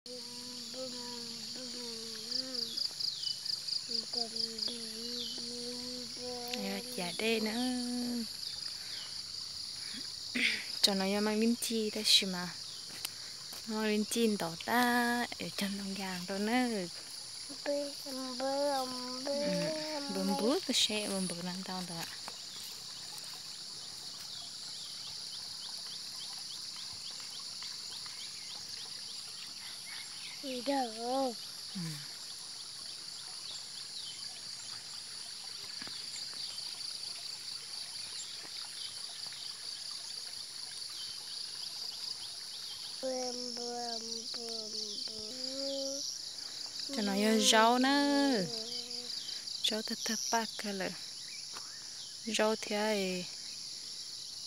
Cav dej na. Tsob no yog maj lib ncij tab sis mas maj lib ncij ntov tag es cog ntoo yas rau na. Npws npws koj seb, npws npws no ntau ntawd. Cov no yog zaub na, zaub tawg tawg paj kawg lawm. Zaub thiab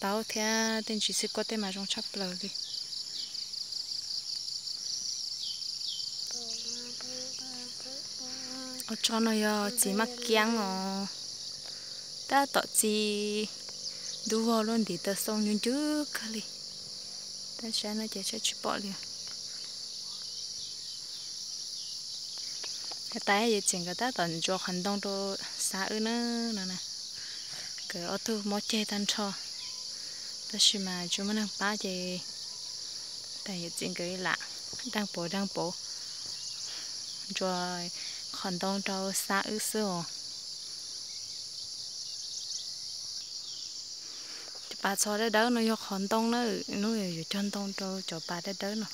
taub thiab tej ntsis xwb, kuaj tej mas zoo tshaj plaws li. Ob tsob no yog txiv maj kiab os, tab tom txi ntub vog luaj ntiv taw xoo ncw ncwb kawg li. Tab sis no ces saib tsis pom li. Tais yawm txiv nkawd tab tom ntsuas qhov ntoo rau xab wb na no. Nkawd ob tug mob ceg tag nrho, tab sis mas tsis muaj neeg pab ces tais yawm txiv nkawd lam deej pauv deej pauv ntsuas qhov ntoo rau xab wb xwb os. Cov pas txho dawb dawb no yog qhov ntoo na, hnub yuav cog ntoo rau cov pas dawb dawb no.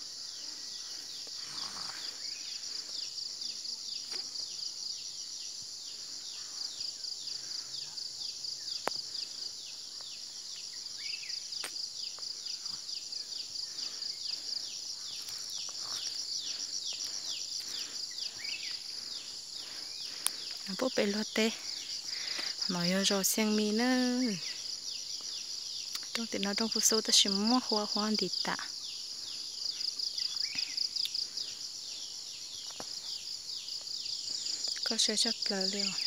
Pub pem luag teb, no yog zos Xiaj Mis na. Rooj tim no rooj Phu Xu tab sis muab huab huab nti tas. Koj saib tshaj plaws li os.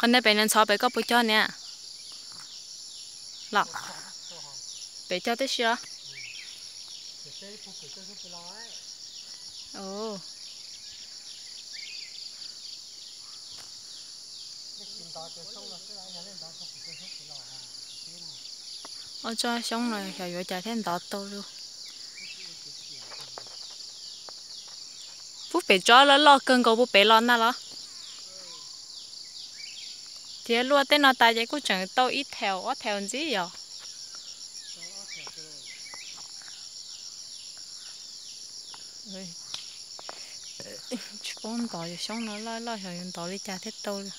Qhov nej pem no ntxhov pem koj puas cog niam? Los, pem cog tib si os. Ob tsob xyoob no xyov yuav cas thiaj ntov tau li. Pub pem tsob loj loj kawg nkaus pub pem los ntag los? Tiav luaj tej no tas ces kuj tseem tau ib theem ob theem ntxiv yog. Tsis paub ntov, xyoob no loj loj xyov yuav ntov li cas thiaj tau li.